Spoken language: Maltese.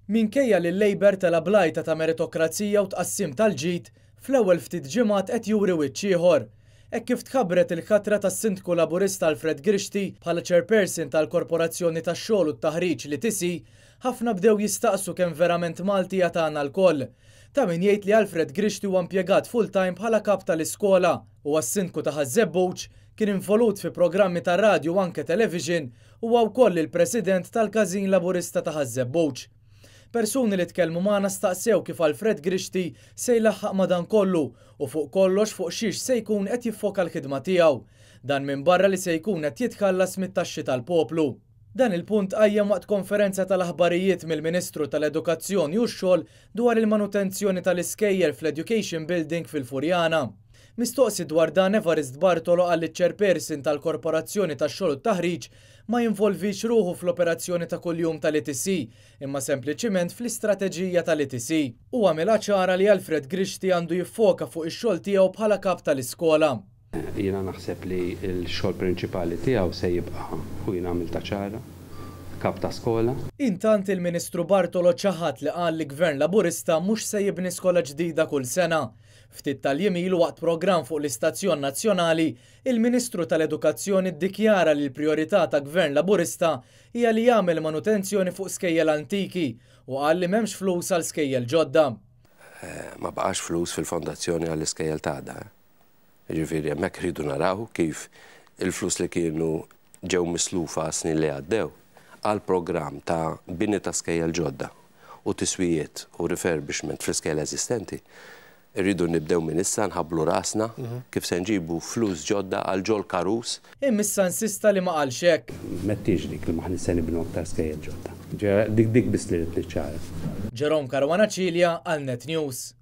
Minkejja li l-Labour tela' bl-għajta ta' meritokrazija u tqassim tal-ġid, fl-ewwel ftit ġimgħat qed juri wiċċ ieħor. Hekk kif tħabbret il-ħatra tas-Sindku Laburista Alfred Grixti bħala Chairperson tal-Korporazzjoni tax-Xogħol u t-Taħriġ l-ETC, ħafna bdew jistaqsu kemm verament Malti hija tagħna lkoll. Ta' min jgħid li Alfred Grixti huwa impjegat full-time bħala kap tal-iskola, huwa s-Sindku ta' Ħaż-Żebbuġ, kien involut fi programmi tar-radju u anke television, huwa wkoll il-President tal-Każin Laburista ta' Ħaż-Żebbuġ. Persuni li tkellmu magħna staqsew kif Alfred Grixti se jlaħħaq ma' dan kollu u fuq kollox fuq xiex se jkun qed jiffoka l-ħidma tiegħu. Dan minbarra li se jkun qed jitħallas mit-taxxi tal-poplu. Dan il-punt tqajjem waqt konferenza tal-aħbarijiet mill-Ministru tal-Edukazzjoni u x-Xogħol dwar il-manutenzjoni tal-iskejjel fl-Education Building fil-Furjana. Mistoqsi dwar dan Evarist Bartolo qal li ċ-Chairperson tal-Korporazzjoni tax-Xogħol u t-Taħriġ ma jinvolvix ruħu fl-operazzjoni ta' kuljum tal-ETC imma sempliċiment fl-istrateġija tal-ETC. Hu għamilha ċara li Alfred Grixti għandu jiffoka fuq ix-xogħol tiegħu bħala kap tal-iskola. Jiena naħseb li l-xogħol prinċipali tiegħu se jibqa' u jiena għamiltha ċara, kap ta' skola. Intant il-Ministru Bartolo ċaħad li qal li Gvern Laburista mhux se jibni skola ġdida kull sena. Ftit tal-jiem ilu waqt programm fuq l-istazzjon nazzjonali, il-Ministru tal-Edukazzjoni ddikjara li l-prijorità ta' Gvern Laburista hija li jagħmel manutenzjoni fuq skejjel antiki u qal li m'hemmx flus għal skejjel ġodda. Ma baqax flus fil-fondazzjoni għall-iskejjel ta' għada. Jiġifieri hemmhekk rridu naraw kif il-flus li kienu ġew mislufa għas-snin li għaddew għal programm ta' bini ta' skejjel ġodda u tiswijiet u refurbishment fl-iskejjel eżistenti, irridu nibdew minn issa nħabblu rasna kif se nġibu flus ġodda għal ġol karus. Imma issa insista li ma qalx hekk. M'għedtiex dik li m'aħniex se nibnu aktar skejjel ġodda. Dik dik biss li rrid niċċara. Jerome Caruana Cilia għal Net News.